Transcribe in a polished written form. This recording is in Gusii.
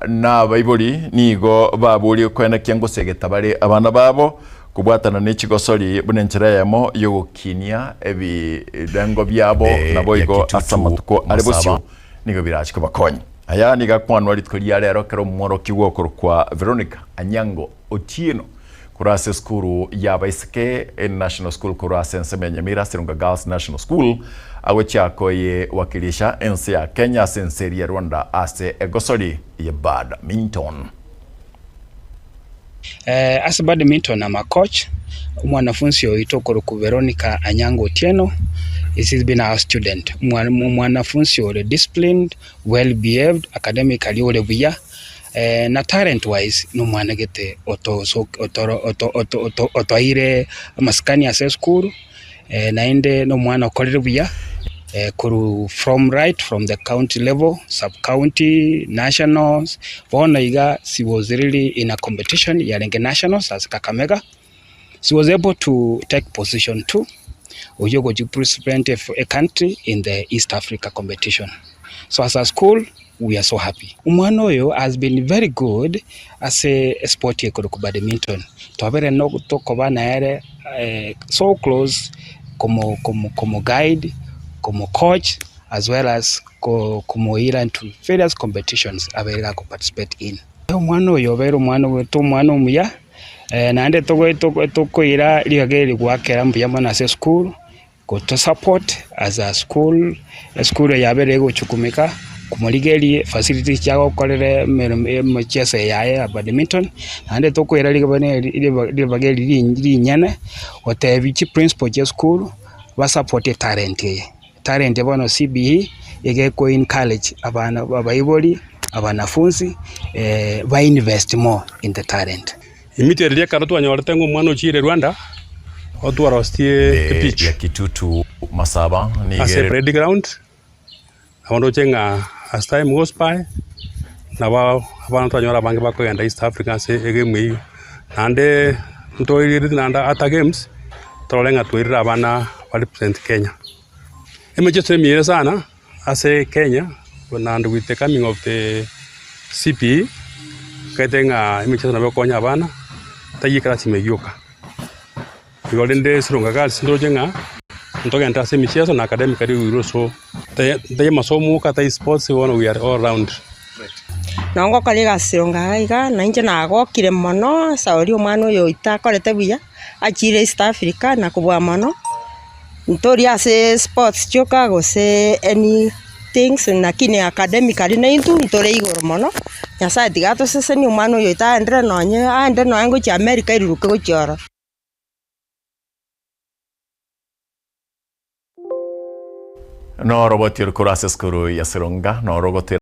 Nabaibori nigo baborie koenekia ngosegeta bare abana babo kobwatana ne chigosori buna enchera eyemo y'ogokinia ebirengo biabo naboigo ase amatuko are bosio nigo birache kobakonya. Aya nigo akwanwa rituko ria rero ekero omworokigwa okorokwa Veronica Anyango Otieno korwa ase esukuru y'abaiseke National School korwa ase ensemo ya Nyamira Sironga Girls National School agochia koyewakilisha ense ya Kenya ase ense eria ya Rwanda ase egosori ya Badminton. Ase badminton ama coach, omwanafunsi oito okorokwa Veronica Anyango Otieno is he's been our student. Omwanafunsi ore disciplined, well behaved, academically ore buya, na talent wise nomwana gete otoeire amasikani ase esukuru, naende nomwana okorire buya korwa from right from the county level, sub county, nationals, bono iga she was really in a competition yarenge nationals ase Kakamega, she was able to take position two, oyio ogochi represent a country in the East Africa competition. So as a school we are so happy. Omwana oyo has been very good ase esport ekorokwa badminton. Twabere tokoba nere so close komo komo guide, komo coach as well as komoira into various competitions abeire gako participate in. Omwana oyo obeire omwana ogoeta omwana omuya, naende tokoira ribaga eri goakera mbuya mono ase esukuru. Goto support as a school, esukuru eye yabere egochukumeka komorigereria facilities chia gokorera emeremo emicheso eye yaye ya badminton, naende tokoira ribaga eri rinyene gotebia chiprincipal chia esukuru basapote etalent eye. Etalent bono CBE iga eko encourage abana abaibori, abanafunsi ba invest more in the talent. Immediately ekero twanyorete ng'a omwana ochiire Rwanda, otwarositie epitch ya Kitutu Masaba nigo ase ere. parade ground, nabo ndoche ng'a as time goes by, nabo abana twanyora abange bakogenda East Africa ase egame eyio. Naende ntoirereti naende ata games, torore ng'a twairire abana ba represent Kenya. Emecheso emiya sana ase Kenya and with the coming of the CPE, nkaete ng'a emicheso nabo egokonya abana, taiyo ekerasi ime gioka. Igo rende Sironga Girls ndoche ng'a ntogente ase emicheso na academically we will also taiyo amasomo oka taiyo sports bono we are all round. Nabo ngokora egasi Sironga iga iga, na inche nagokire mono ase oria omwana oyo oito akorete buya, achire East Africa na kobua mono. Ntori ase sports chioka gose any things lakini academically naintwe ntore igoro mono, Nyasaye tiga atosesenie omwana oyo oito aendere nonye aende nonye gochia America airuruke gochia ororo. Noroboti ore korwa ase esukuru ya Sironga noro ogotoira.